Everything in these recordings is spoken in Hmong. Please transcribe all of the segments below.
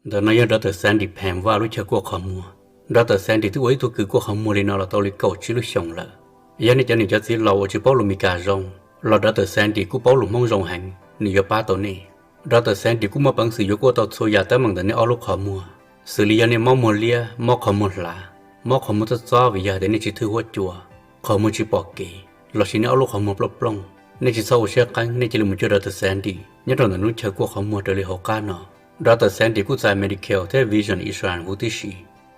Ntawm no yog Doctor Sandy Phan Vaj lub chaw kuaj qhov muag. Doctor Sandy twb ua ib tug kws kuaj qhov muag li no los tau li kaum tsib lub xyoos lawm. Yog nej cov niam cov txiv laus uas tsis paub lus Meskas zoo, los Doctor Sandy kuj paub lus Hmoob zoo heev, nws yuav pab tau nej. Doctor Sandy kuj muaj peev xwm yuav kuaj tau txhua yam teeb meem ntawm nej ob lub qhov muag, xws li yog nej mob muag liab, mob qhov muag hlav, mob qhov muag txob txob vim yog hais tias nej tsis thwj huab cua, qhov muag tsis pom kev, lossis nej ob lub qhov muag plooj plooj, nej tsis txhob ua siab qeeb, nej cia li mus cuag Doctor Sandy nyob rau ntawm lub chaw kuaj qhov muag raws li hauv qab no. Doctor Sandy kuj txais Medi-Cal thiab Vision Insurance huv tib si.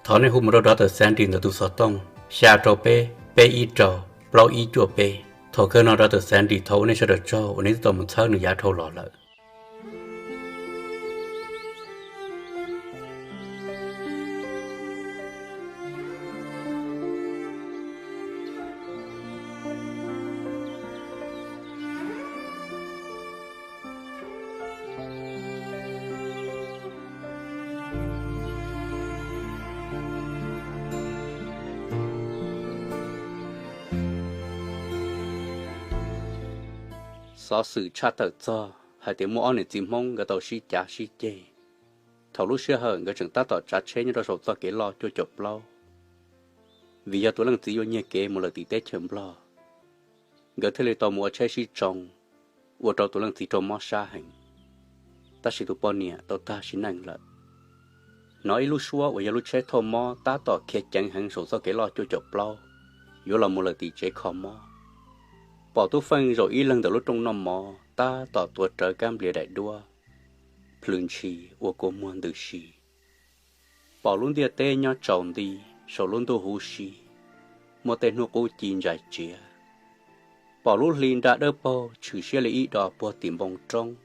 Thov nej hu mus rau Doctor Sandy ntawm tus xov tooj xya rau peb, peb ib rau, plaub ib cuaj peb. Thaum kawg no Doctor Sandy thov ua nej sawv daws tsaug uas nej twb tau mus txhawb nws yav dhau los lawm. Xov xwm tshaj tawm txog hais tias muaj ob niam txiv Hmoob nkawd tau sib cav sib ceg thaum lub sij hawm nkawd tseem tab tom tsav tsheb nyob rau saum txoj kev loj cuaj caum plaub, vim yog tus leej txiv yuav nyiag kev mus lawm tim teb chaws Nplog, nkawd thiaj li tau mus ua tsheb sib tsoo, ua rau tus leej txiv raug mob sab heev, tab sis tus poj niam tau tag sim neej lawm. Hnov ib lub suab uas yog lub tsheb thauj mob tab tom khiav ceev heev saum txoj kev loj cuaj caum plaub yuav los mus lawm tim tsev kho mob. Pom Tub Feej zaum ib leeg ntawm lub rooj noj mov tab tom tuav rawv kab nplias daim duab, plhws ntshis ua kua muag ntws si. Pom lub ntiaj teb nyob tsaus nti, saum lub ntuj huv si, muaj tej hnub qub ci ntsais tsiav. Pom lub hli nra dawb paug tshwm siab li ib dos puag tim npoo roob.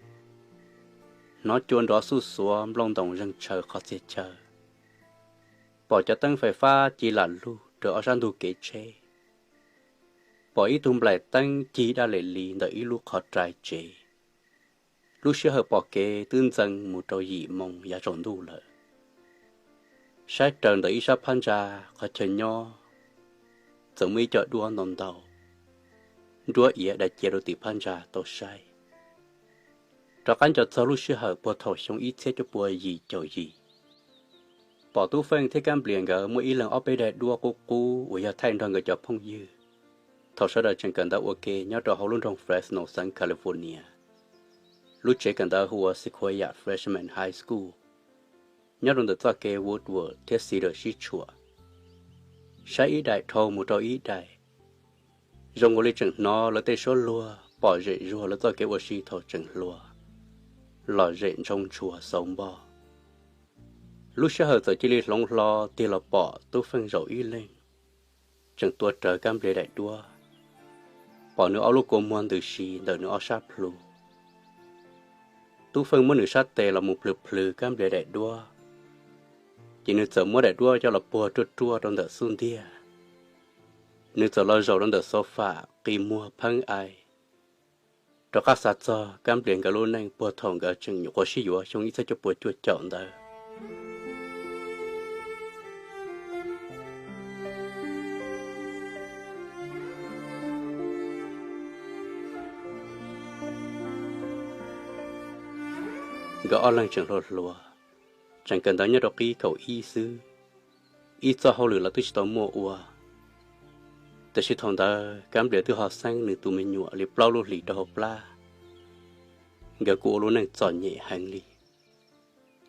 Hnov cua nrov xuj xuav nplooj ntoos zeeg tshaw qhov txhia chaw. Pom cov teeb fais fab ci lam lug raws ob sab ntug kev tsheb. Pom ib tug nplaim teeb cig daj lem li ntawm ib lub qhov rai tsev. Lub sij hawm pom kev twb ntxeev mus rau yim moos yav tsaus ntuj lawm. Saib raws ntawm ib sab phab ntsa qhov chaw nyob, txawm muaj ib co duab ntau ntau, nruab iav dai cia rau tim phab ntsa tau saib. Rov qab nco txog lub sij hawm puag thaum xyoo ib txhiab cuaj pua yim caum yim, pom Tub Feej thiab Kab Nplias nkawd muaj ib leeg ob peb daim duab qub qub uas yog thaij nrog nkawd cov phooj ywg thaum sawv daws tseem kawm ntawv ua ke nyob rau hauv lub nroog Fresno xeev California. Lub tsev kawm ntawv hu ua Sequoia Freshman High School, nyob rau ntawm txoj kev Woodward thiab Cedar sib tshuam. Saib ib daim dhau mus rau ib daim, zoo ua li tseem hnov lawv tej suab luag pom zem zuag lawv txoj kev ua si thaum tseem hluas, lom zem ntshoo ntshua xauv npog. Lub sij hawm txawm cia li hloov hlo tiag los pom Tub Feej zaum ib leeg, tseem tuav rawv Kab Nplias daim duab, pom nws ob lub kua muag ntws si ntawm nws ob sab plhu. Tub Feej muab nws sab tes los mus plhws plhws Kab Nplias daim duab, ces nws txawm muab daim duab coj los puag ruaj ruaj rau ntawm xub ntiag. Nws txawm los zaum rau ntawm sofa qi muag pheeb ai, rov qab xav txog Kab Nplias nkawd lub neej puag thaum nkawd tseem nyuam qhuav sib yuav xyoo ib txhiab cuaj pua cuaj caum ntawd. Nkawd ob leeg tseem hluas hluas, tseem kawm ntawv nyob rau qib kaum ib xwb, ib txoj hauj lwm los twb tsis tau muaj ua. Tiam sis thaum ntawd Kab Nplias twb ho xeeb nws tus me nyuam li plaub lub hlis rau hauv plab, nkawd kuj ua lub neej txom nyem heev li.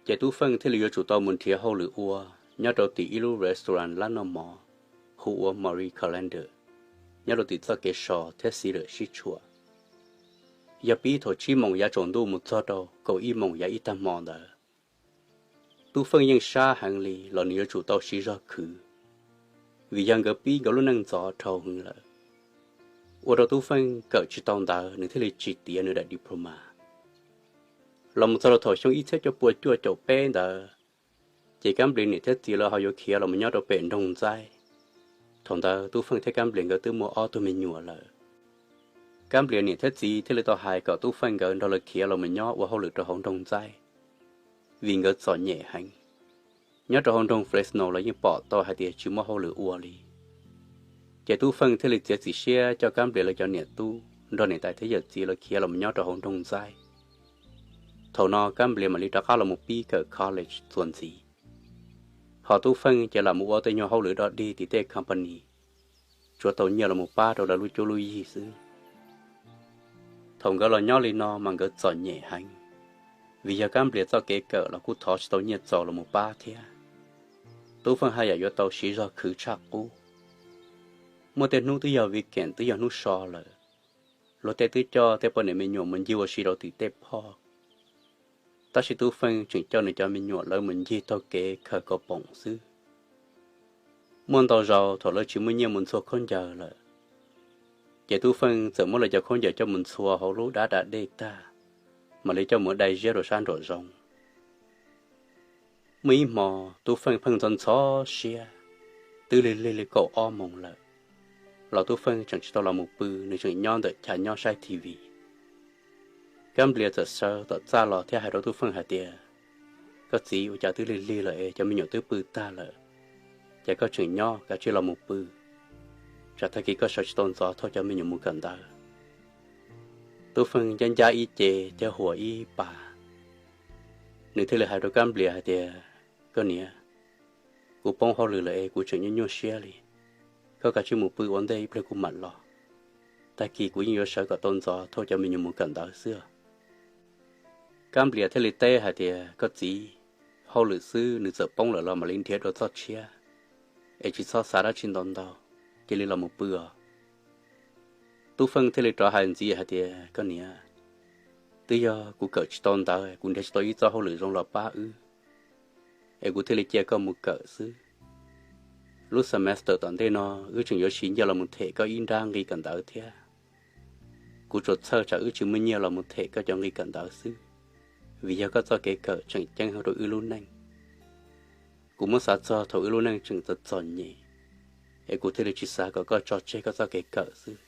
Ces Tub Feej thiaj li yuav tsum tau mus nrhiav hauj lwm ua nyob rau tim ib lub restaurant lab noj mov hu ua Marie Callender, nyob rau tim txoj kev so thiab Cedar sib tshuam. Yog pib thaum tsib moos yav tsaus ntuj mus txog rau kaum ib moos yav ib tag hmo ntawd. Tub Feej yeej sab heev li los nws yuav tsum tau siv zog khwv, vim yog nkawd pib nkawd lub neej ntxov dhau heev lawm. Ua rau Tub Feej kawm tsis tau ntawv, nws thiaj li tsis tiav nws daim diploma. Los mus txog rau thaum xyoo ib txhiab cuaj pua cuaj caum peb ntawd, ces Kab Nplias niam thiab txiv lawv ho yuav khiav los mus nyob rau pem nroog Ntxaib. Thaum ntawd Tub Feej thiab Kab Nplias nkawd twb muaj ob tug me nyuam lawm. Kab Nplias niam thiab txiv thiaj li tau hais kom Tub Feej nkawd nrog lawv khiav los mus nyob ua hauj lwm rau hauv nroog Ntxaib, vim nkawd txom nyem heev. Nyob rau hauv nroog Fresno los yeej pom tau hais tias tsis muaj hauj lwm ua li. Ces Tub Feej thiaj li txiav txim siab coj Kab Nplias lawv cov niam tub nrog niam tais thiab yawm txiv lawv khiav los mus nyob rau hauv nroog Ntxaib. Thaum no Kab Nplias mam li rov qab los mus pib kawm college txuas ntxiv, ho Tub Feej ces lam mus ua tej nyuag hauj lwm dog dig tim tej company, tsuav tau nyiaj los mus pab rau lawv lub cuab lub yig xwb. Thaum nkawd los nyob li no mas nkawd txom nyem heev, vim yog Kab Nplias txoj kev kawm los kuj thov tsis tau nyiaj txaus los mus pab thiab. Tub Feej haj yam yuav tau siv zog khwv tshaj qub. Muaj tej hnub twb yog weekend, twb yog hnub so lawm, luag tej twb coj tej poj niam me nyuam mus ncig ua si rau tim tej pub, tab sis Tub Feej tseem coj nws cov me nyuam lawv mus ncig taug kev khaws kaus poom xwb. Muaj ntau zaus thaum lawv tsis muaj nyiaj mus ntxhua khaub ncaws lawm, ces Tub Feej txawm muab lawv cov khaub ncaws coj mus ntxhua hauv lub dab da dej tag, mam li coj mus dai ziab rau sab nraum zoov. Muaj ib hmo Tub Feej pheej ntxhov ntxhov siab, twb lig lig li kaum ob moos lawm, los Tub Feej tseem tsis tau los mus pw, nws tseem nyob ntawm chav nyob saib T V. Kab Nplias txawm sawv tom txaj los thiab hais rau Tub Feej hais tias, Koj txiv, ua cas twb lig lig lawm es cov me nyuam twb pw tag lawm, ces koj tseem nyob, kav tsij los mus pw, tsam tag kis koj sawv tsis tau ntxov thauj cov me nyuam mus kawm ntawv. Tub Feej ncab ncab ib ce thiab huas ib pas, nws thiaj li hais rau Kab Nplias hais tias, Koj niam, kuv poob hauj lwm lawm es kuv tseem nyuaj nyuaj siab li. Koj kav tsij mus pw ua ntej, ib pliag kuv mam los. Tag kis kuv yeej yuav sawv kom tau ntxov thauj cov me nyuam mus kawm ntawv xwb. Kab Nplias thiaj li teb hais tias, Koj txiv, hauj lwm xwb nws txawm poob lawm los mam li nrhiav dua txoj tshiab, es tsis txhob xav dab tsi ntau ntau, cia li los mus pw os. Tub Feej thiaj li rov hais ntxiv hais tias, Koj niam, twb yog kuv kawm tsis tau ntawv, kuv nrhiav tsis tau ib txoj hauj lwm zoo los pab wb, es kuv thiaj li cia koj mus kawm xwb. Lub semester tom ntej no wb tseem yuav siv nyiaj los mus them koj ib nrab nqi kawm ntawv thiab. Kuv tsuas txhawj tsam wb tsis muaj nyiaj los mus them koj cov nqi kawm ntawv xwb, vim yog koj txoj kev kawm tseem ceeb rau wb lub neej. Kuv muab xav txog thaum wb lub neej tseem txom txom nyem, es kuv thiaj li tsis xav kom koj tso tseg koj txoj kev kawm xwb.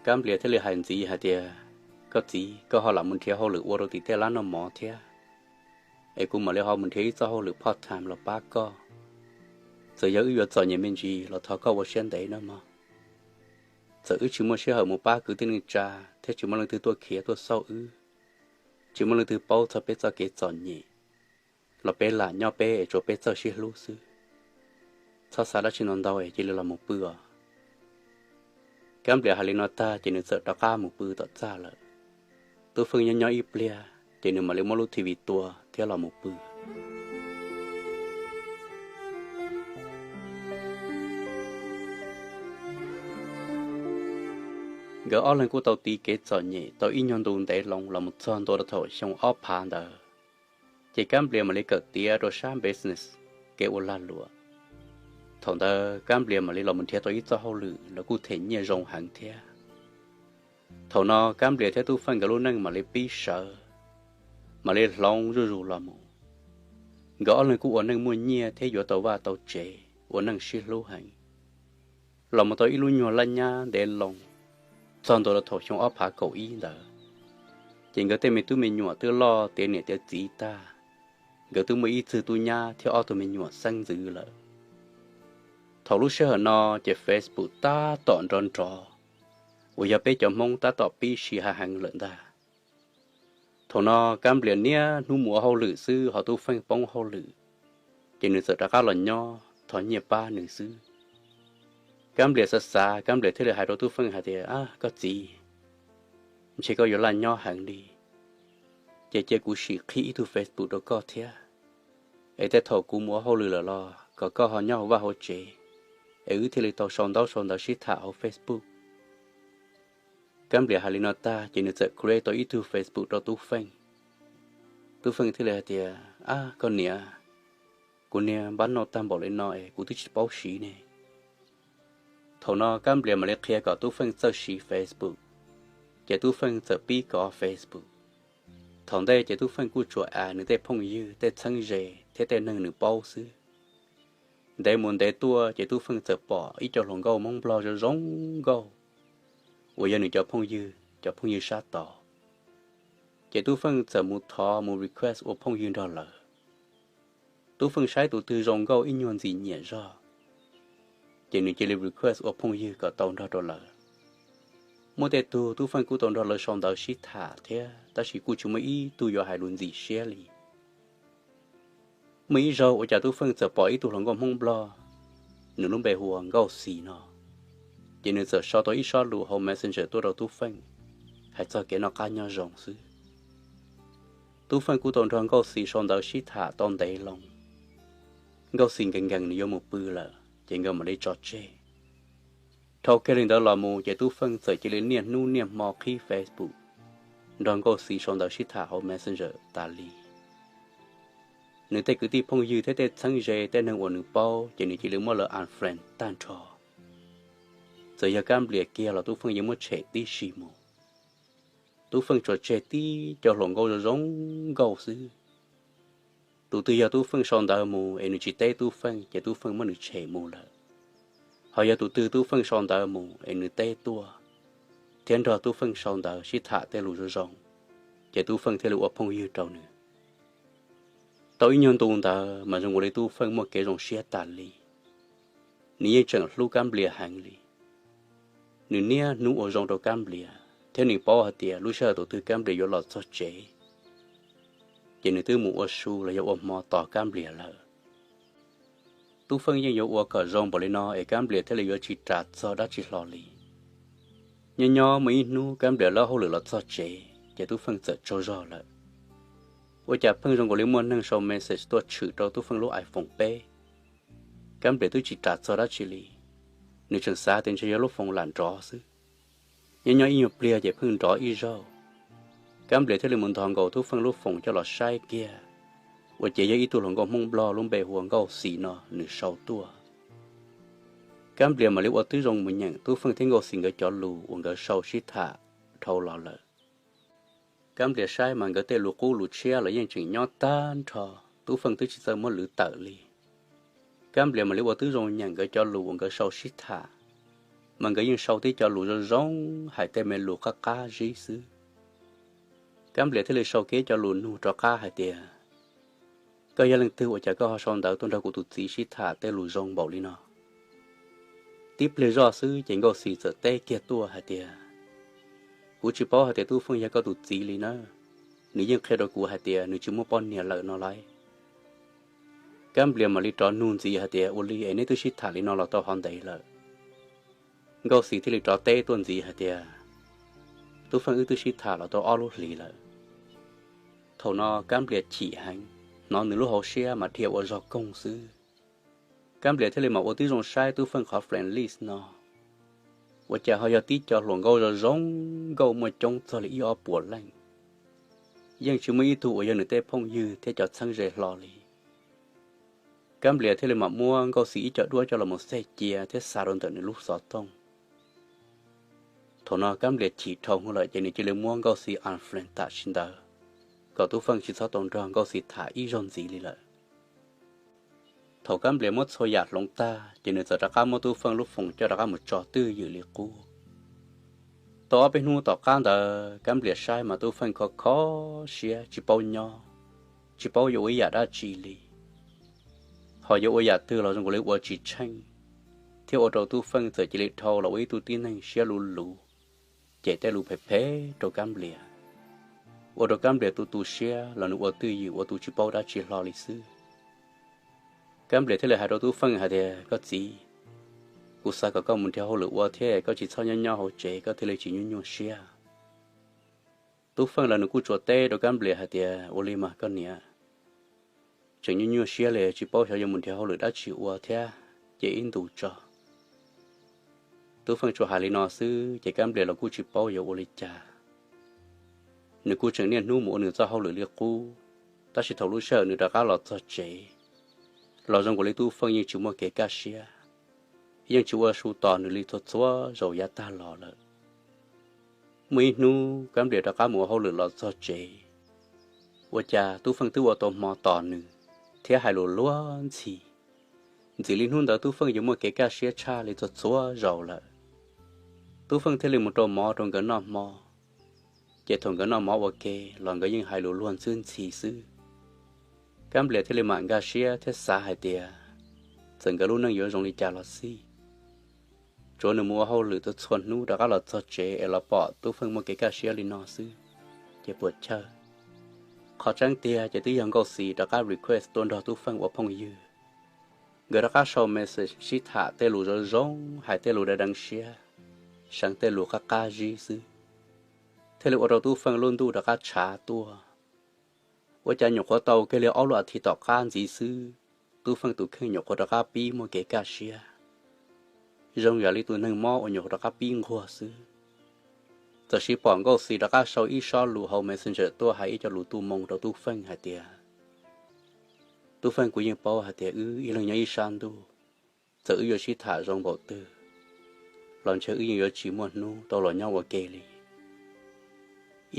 Kab Nplias thiaj li hais ntxiv hais tias, Koj txiv, koj ho lam mus nrhiav hauj lwm ua rau tim tej lab noj mov thiab, es kuv mam li ho mus nrhiav ib txoj hauj lwm part time los pab koj. Txawm yog wb yuav txom nyem me ntsis los thov koj ua siab ntev nawb mog. Txawm wb tsis muaj sij hawm mus pab kwv tij neej tsa thiab tsis muaj leej twg tuaj khiav tuaj xauj wb, tsis muaj leej twg paub txog peb txoj kev txom nyem, los peb lam nyob peb es tsuas peb txawj sib hlub xwb. Txhob xav dab tsi ntau ntau es cia li los mus pw os. Kab Nplias hais li no tag ces nws txawm rov qab mus pw tom txaj lawm. Tub Feej nyob nyob ib pliag ces nws mam li muab lub T V tua thiab los mus pw. Nkawd ob leeg kuj tau tiv kev txom nyem tau ib nyuag ntu ntev loo los mus txog ntua rau thaum xyoo ob phav ntawd, ces Kab Nplias mam li kawm tiav rau sab business, kev ua lag luam. Thaum ntawd Kab Nplias mam li los mus nrhiav tau ib txoj hauj lwm los kuj them nyiaj zoo heev thiab. Thaum no Kab Nplias thiab Tub Feej nkawd lub neej mam li pib sawv, mam li hloov zuj zus los mus. Nkawd ob leeg kuj ua neej muaj nyiaj thiab yuav tau vaj tau tsev, ua neej sib hlub heev. Los mus tau ib lub nyuag laj nyab ntev loo, txog ntua rau thaum xyoo ob phav kaum ib ntawd, ces nkawd tej me tub me nyuam twb loj tiav niam tiav txiv tag, nkawd twb muaj ib txwg tub nyab thiab ob tug me nyuam xeeb ntxwv lawm. Thaum lub sij hawm no ces Facebook tab tom nrov nrov, uas yog peb cov Hmoob tab tom pib siv hav heev lawm ntag. Thaum no Kab Nplias niaj hnub mus ua hauj lwm xwb ho Tub Feej poob hauj lwm, ces nws txawm rov qab los nyob thov nyiaj pab nws xwb. Kab Nplias xav xav, Kab Nplias thiaj li hais rau Tub Feej hais tias, Ab, koj txiv, ntshe koj yuav laj nyob heev li, ces cia kuv sim qhib ib tug Facebook rau koj thiab, es tej thaum kuv mus ua hauj lwm lawm los kom koj ho nyob hauv vaj hauv tsev, es wb thiaj li tau sau ntaub sau ntawv sib tham hauv Facebook. Kab Nplias hais li no tag ces nws txawm create tau ib tug Facebook rau Tub Feej. Tub Feej thiaj li hais tias, Ab, koj niam, kuv niag npab noj tag npaum li no es kuv twb tsis paub siv ne. Thaum no Kab Nplias mam li qhia kom Tub Feej txawj siv Facebook, ces Tub Feej txawm pib kov Facebook. Thaum ntej ces Tub Feej kuj tsuas add nws tej phooj ywg, tej txheeb ze thiab tej neeg nws paub xwb. Ntev mus ntev tuaj ces Tub Feej txawm pom ib co hluas nkauj Hmoob Nplog zoo zoo nkauj, uas yog nws cov phooj ywg, cov phooj ywg sab tod. Ces Tub Feej txawm mus thov mus request ua phooj ywg nrog lawv. Tub Feej saib tus twg zoo nkauj ib nyuag ntxim nyiam zog, ces nws cia li request ua phooj ywg kom tau nrog rau lawv. Muaj tej tug Tub Feej kuj tau nrog lawv sau ntawv sib tham thiab, tab sis kuj tsis muaj ib tug yuav hais lus ntxim siab li. Muaj ib zaug ua cas Tub Feej txawm pom ib tug hluas nkauj Hmoob Nplog, nws lub npe hu ua Nkauj Xis no, ces nws txawm sau tau ib sob lus hauv Messenger tuaj rau Tub Feej, hais txog kev noj qab nyob zoo xwb. Tub Feej kuj tau nrog Nkauj Xis sau ntawv sib tham tau ntev loo. Nkauj Xis nkees nkees nws yuav mus pw lawm ces nkawd mam li tso tseg. Dhau kiag li ntawd los mus ces Tub Feej txawm cia li niaj hnub niaj hmo qhib Facebook, nrog Nkauj Xis sau ntawv sib tham hauv Messenger tas li. Nws tej kwv tij phooj ywg thiab tej txheeb ze tej neeg uas nws paub ces nws cia li muab lawv unfriend tag nrho. Txawm yog Kab Nplias kiag los Tub Feej yeej muab tshem tib si mus. Tub Feej tsuas tseg tib co hluas nkauj zoo zoo nkauj xwb. Tus twg yog Tub Feej sau ntawv mus es nws tsis teb Tub Feej ces Tub Feej muab nws tshem mus lawm. Ho yog tus twg Tub Feej sau ntawv mus es nws teb tuaj, thiab nrog Tub Feej sau ntawv sib tham tej lus zoo zoo, ces Tub Feej thiaj li ua phooj ywg rau nws. Tau ib nyuag ntu ntawd mas zoo nkaus li Tub Feej muaj kev zoo siab tas li. Nws yeej tseem hlub Kab Nplias heev li. Nws niaj hnub ua zoo rau Kab Nplias thiab nws paub hais tias lub sij hawm thaum twg Kab Nplias yuav los txog tsev, ces nws twb mus ua su los yog ua hmo tos Kab Nplias lawm. Tub Feej yeej yuav ua kom zoo npaum li no es Kab Nplias thiaj li yuav tsis ras txog dab tsi hlo li. Nyob nyob muaj ib hnub Kab Nplias lawv hauj lwm los txog tsev ces Tub Feej txawm tsaug zog lawm. Ua cas pheej zoo nkaus li muaj neeg sau message tuaj tshwm rau Tub Feej lub iPhone peb. Kab Nplias twb tsis ras txog dab tsi li, nws tseem xav tias ntshe yog lub foos lam nrov xwb. Nyob nyob ib nyuag pliag ces pheej nrov ib zaug. Kab Nplias thiaj li mus ntog nkaus Tub Feej lub foos coj los saib kiag, ua ces yog ib tug hluas nkauj Hmoob Nplog lub npe hu ua Nkauj Xis no nws sau tuaj. Kab Nplias mam li ua tib zoo mus nyeem Tub Feej thiab Nkauj Xis nkawd cov lus uas nkawd sau sib tham dhau los lawm. Kab Nplias saib mas nkawd tej lus qub lus tshiab los yeej tseem nyob tag nrho, Tub Feej twb tsis txawj muab lwv tawm li. Kab Nplias mam li ua tib zoo nyeem nkawd cov lus uas nkawd sau sib tham, mas nkawd yeej sau tib co lus zoo zoo, hais tej me lus qab qab zib xwb. Kab Nplias thiaj li sau kiag cov lus nug rov qab hais tias, koj yog leej twg ua cas koj ho sau ntawv tuaj nrog kuv tus txiv sib tham tej lus zoo npaum li no? Tib pliag zoj xwb ces Nkauj Xis txawm teb kiag tuaj hais tias, kuv tsis paub hais tias Tub Feej yog koj tus txiv li na, nws yeej qhia rau kuv hais tias nws tsis muaj poj niam lawm no lauj. Kab Nplias mam li rov nug ntxiv hais tias, ua li es neb twb sib tham li no los tau hov ntev lawm? Nkauj Xis thiaj li rov teb tuaj ntxiv hais tias, Tub Feej wb twb sib tham los tau ob lub hlis lawm. Thaum no Kab Nplias chim heev, hnov nws lub hauv siab mas dhia ua zog koog xwb. Kab Nplias thiaj li mam ua tib zoo saib Tub Feej qhov friend list no, ua cas ho yog tib co hluas nkauj zoo zoo nkauj muaj coob txog li ib ob puas leej, yeej tsis muaj ib tug uas yog nws tej phooj ywg thiab cov txheeb ze hlo li. Kab Nplias thiaj li mam muab Nkauj Xis ib co duab coj los mus xej cia thiab xa rau ntawm nws lub xov tooj. Thaum no Kab Nplias chim dhau hwv lawm ces nws cia li muab Nkauj Xis unfriend tam sim ntawd, kom Tub Feej tsis txhob tau nrog Nkauj Xis tham ib zaug ntxiv li lawm. Thaum Kab Nplias muab txhua yam hloov tag ces nws txawm rov qab muab Tub Feej lub foos coj rov qab mus tso twj ywm li qub. Tau ob peb hnub tom qab ntawd Kab Nplias saib mas Tub Feej khov kho siab tsis paub nyob, tsis paub yuav ua ib yam dab tsi li. Ho yuav ua yam twg los zoo nkaus li ua tsis tsheej, thiab ua rau Tub Feej txawm cia li dhau los ua ib tug tib neeg siab luv luv, cem tej lus phem phem rau Kab Nplias, ua rau Kab Nplias tu tu siab los nws ua twj ywm ua tus tsis paub dab tsi hlo li xwb. Kab Nplias thiaj li hais rau Tub Feej hais tias, koj txiv, kuv xav kom koj mus nrhiav hauj lwm ua thiab koj tsis txhob nyob nyob hauv tsev koj thiaj li tsis nyuaj nyuaj siab. Tub Feej los nws kuj tsuas teb rau Kab Nplias hais tias, ua li mas koj niam, tseem nyuaj nyuaj siab li tsis paub xyov yuav mus nrhiav hauj lwm dab tsi ua thiab, ces ib ntus tso. Tub Feej tsuas hais li no xwb ces Kab Nplias los kuj tsis paub yuav ua li cas. Nws kuj tseem niaj hnub mus ua nws txoj hauj lwm li qub, tab sis thaum lub sij hawm nws rov qab los txog tsev, los zoo nkaus li Tub Feej yeej tsis muaj kev kaj siab, yeej tsis ua su tos nws li txhua txhua zaus yav tag los lawm. Muaj ib hnub Kab Nplias rov qab mus ua hauj lwm los txog tsev, ua cas Tub Feej twb ua tau hmo tos nws thiab hais lus luag ntxhi. Ntxim li hnub ntawd Tub Feej yuav muaj kev kaj siab tshaj li txhua txhua zaus lawm. Tub Feej thiaj li mus rau mov rau nkawd noj hmo, ces thaum nkawd noj mov ua ke los nkawd yeej hais lus luag ntxwb ntxhi xwb. Kab Nplias thiaj li mam nkag siab thiab xav hais tias, txawm nkawd lub neej yuav zoo li cas los xij, tsuav nws mus ua hauj lwm txhua txhua hnub rov qab los txog tsev es los pom Tub Feej muaj kev kaj siab li no xwb, ces puas chawj. Qhov tseeb tiag ces twb yog Nkauj Xis rov qab request tuaj nrog Tub Feej ua phooj ywg. Nkawd rov qab sau message sib tham tej lus zoo zoo, hais tej lus deev deev siab, seev tej lus qab qab zib xwb, thiaj li ua rau Tub Feej lub ntuj rov qab tshav tuaj. Ua cas nyuam qhuav tau kiag li ob lub as thiv tom qab ntxiv xwb, Tub Feej tus kheej nyuam qhuav rov qab pib muaj kev kaj siab, zoo yam li tus neeg mob uas nyuam qhuav rov qab pib nquag xwb. Txawm siv pom Nkauj Xis rov qab sau ib sob lus hauv Messenger tuaj hais ib co lus tu moo rau Tub Feej hais tias, Tub Feej, kuv yeej paub hais tias wb ib leeg nyob ib sab ntuj, txawm wb yuav sib tham zoo npaum twg los ntshe wb yeej yuav tsis muaj hnub tau los nyob ua ke li.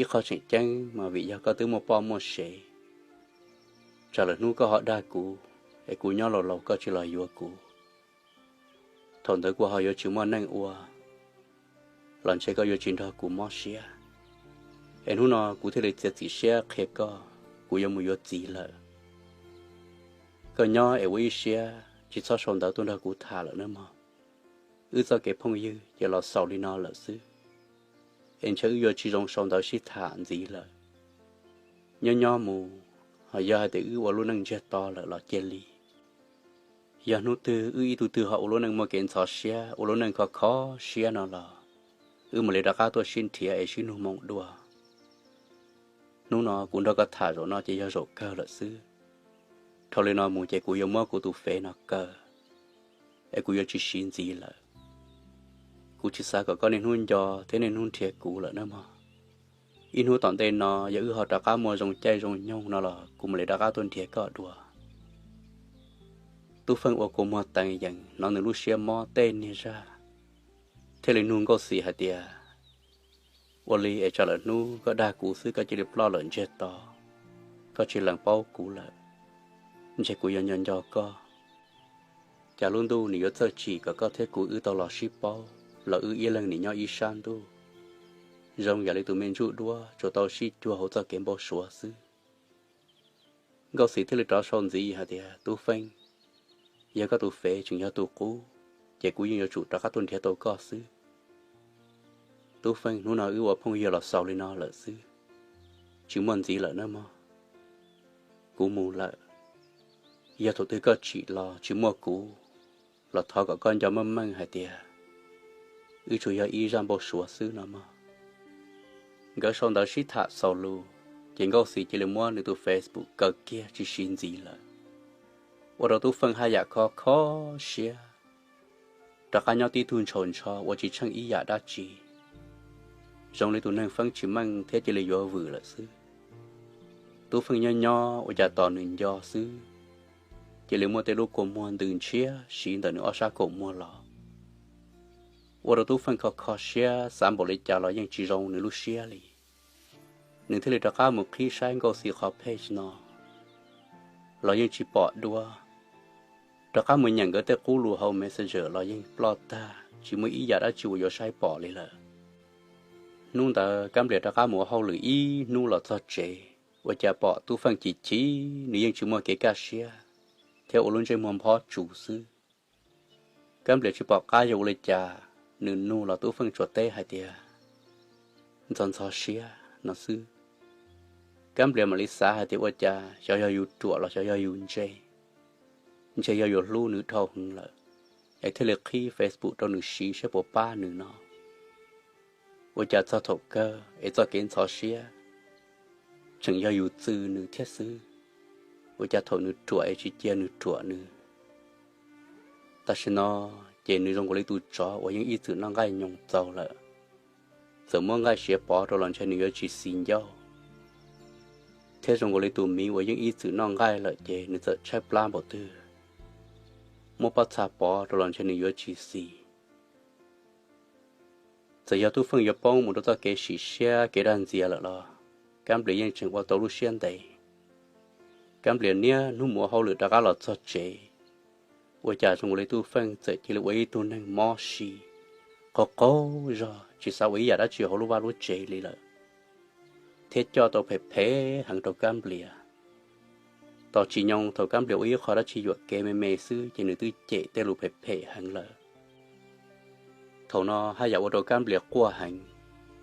Ib qho tseem ceeb mas vim yog koj twb muaj poj muaj sev, tsam lawm hnub koj ho dag kuv, es kuv nyob laus laus koj tsis los yuav kuv, thaum ntawd kuv ho yuav tsis muaj neej ua, los ntshe koj yuav tsis nrog kuv mob siab. Es hnub no kuv thiaj li txiav txim siab qhia koj, kuv yuav mus yuav txiv lawm. Koj nyob es ua ib siab tsis txhob sau ntawv tuaj nrog kuv tham lawm nawb mog. Wb txoj kev phooj ywg ces los xaus li no lawm xwb, es ntshe wb yuav tsis zoo sau ntawv sib tham ntxiv lawm. Nyob nyob mus, ho yog hais tias wb ua lub neej ntsiag to lawm los cia li. Yog hnub twg wb ib tug twg ho ua lub neej muaj kev ntxhov siab, ua lub neej kho kho siab no los, wb mam li rov qab tuaj sib nrhiav es sib nug moo dua. Hnub no kuv nrog koj tham zaum no ces yog zaum kawg lawm xwb. Dhau li no mus ces kuv yuav muab kuv tus fev no kaw, es kuv yuav tsis siv ntxiv lawm. Kuv tsis xav kom koj niaj hnub nco thiab niaj hnub nrhiav kuv lawm nawb mog. Ib hnub tom ntej no yog wb ho rov qab muaj zoo caij zoo nyoog no los kuv mam li rov qab tuaj nrhiav koj dua. Tub Feej ua kua muag teev yees hnov nws lub siab mob tej niag zaj, thiaj li nug Nkauj Xis hais tias, Ua li es tsam lawm hnub koj dag kuv xwb koj cia li ploj lawm ntsiag to, koj tsis lees paub kuv lawm, ntshe kuv yuav nco nco koj. Cas lub ntuj nws yuav txawj tsim kom koj thiab kuv wb tau los sib paub los wb ib leeg nim nyob ib sab ntuj, zoo yam li tus me ntsuj duab tsuas tau sib cuag hauv txoj kev npau suav xwb. Nkauj Xis thiaj li rov sau ntxiv hais tias, Tub Feej, yog koj tus fev tseem yog tus qub, ces kuv yeej yuav tsum rov qab tuaj nrhiav tau koj xwb. Tub Feej, hnub no wb ua phooj ywg los xaus li no lawm xwb, tsis muaj ntxiv lawm nawb mog. Kuv mus lawm, yog thaum twg koj tsim los tsis muaj kuv los thov kom koj nco meej meej hais tias wb tsuas yog ib zaj npau suav xwb no mog. Nkawd sau ntawv sib tham xaus lus, ces Nkauj Xis cia li muab nws tus Facebook kaw kiag tsis siv ntxiv lawm, ua rau Tub Feej haj yam kho kho siab, rov qab nyob tib tug ntshaus ntsho ua tsis tsheej ib yam dab tsi, zoo li tus neeg feeb tsis meej thiab cia li yuav vwm lawm xwb. Tub Feej nyob nyob ua cas tos nws nco xwb, cia li muaj tej lub kua muag ntws ntshiab siv ntawm nws ob sab kaum muag los, ua rau Tub Feej kho kho siab, xav npaum li cas los yeej tsis zoo nws lub siab li. Nws thiaj li rov qab mus qhib saib Nkauj Xis qhov page no los yeej tsis pom dua, rov qab mus nyeem nkawd tej qub lus hauv Messenger los yeej ploj tag, tsis muaj ib yam dab tsi uas yuav saib pom li lawm. Hnub ntawd Kab Nplias rov qab mus ua hauj lwm ib hnub los txog tsev, ua cas pom Tub Feej chim chim, nws yeej tsis muaj kev kaj siab thiab ua lub ntsej muag nphob tsuas xwb. Kab Nplias tsis pom qab yog ua li cas, nws nug los Tub Feej tsuas teb hais tias, Ntxhov ntxhov siab no xwb. Kab Nplias mam li xav hais tias ua cas xyov yog yus ruam los xyov yog yus ntse, ntshe yog yus hlub nws dhau heev lawm, es thiaj li qhib Facebook rau nws siv saib puas pab nws no. Ua cas txog thaum kawg es txoj kev ntxhov siab tseem yog yus txw nws thiab xwb. Ua cas thaum nws ruam es tsis cia nws ruam nws? Tam sim no ces nws zoo nkaus li tus tsov uas yeej ib txwm noj nqaij nyoos txaus lawm, txawm muab nqaij siav pov rau los ntshe nws yuav tsis xis ncauj, thiab zoo nkaus li tus miv uas yeej ib txwm noj nqaij lawm ces nws txawm tshaib plab npaum twg, muab pob txha pov rau los ntshe nws yuav tsis xis. Txawm yog Tub Feej yuav poob mus rau txoj kev sim siab kev dag ntxias lawm los Kab Nplias yeej tseem ua tau lub siab ntev. Kab Nplias niaj hnub mus ua hauj lwm rov qab los txog tsev, ua cas zoo nkaus li Tub Feej txawm cia li ua ib tug neeg mob si, qaug qaug zog tsis xav ua ib yam dab tsi hauv lub vaj lub tsev li lawm, thiab coj tau phem phem heev rau Kab Nplias. Tos tsis nyoo thaum Kab Nplias ua ib qho dab tsi yuam kev me me xwb ces nws twb cem tej lus phem phem heev lawm. Thaum no haj yam ua rau Kab Nplias quaj heev.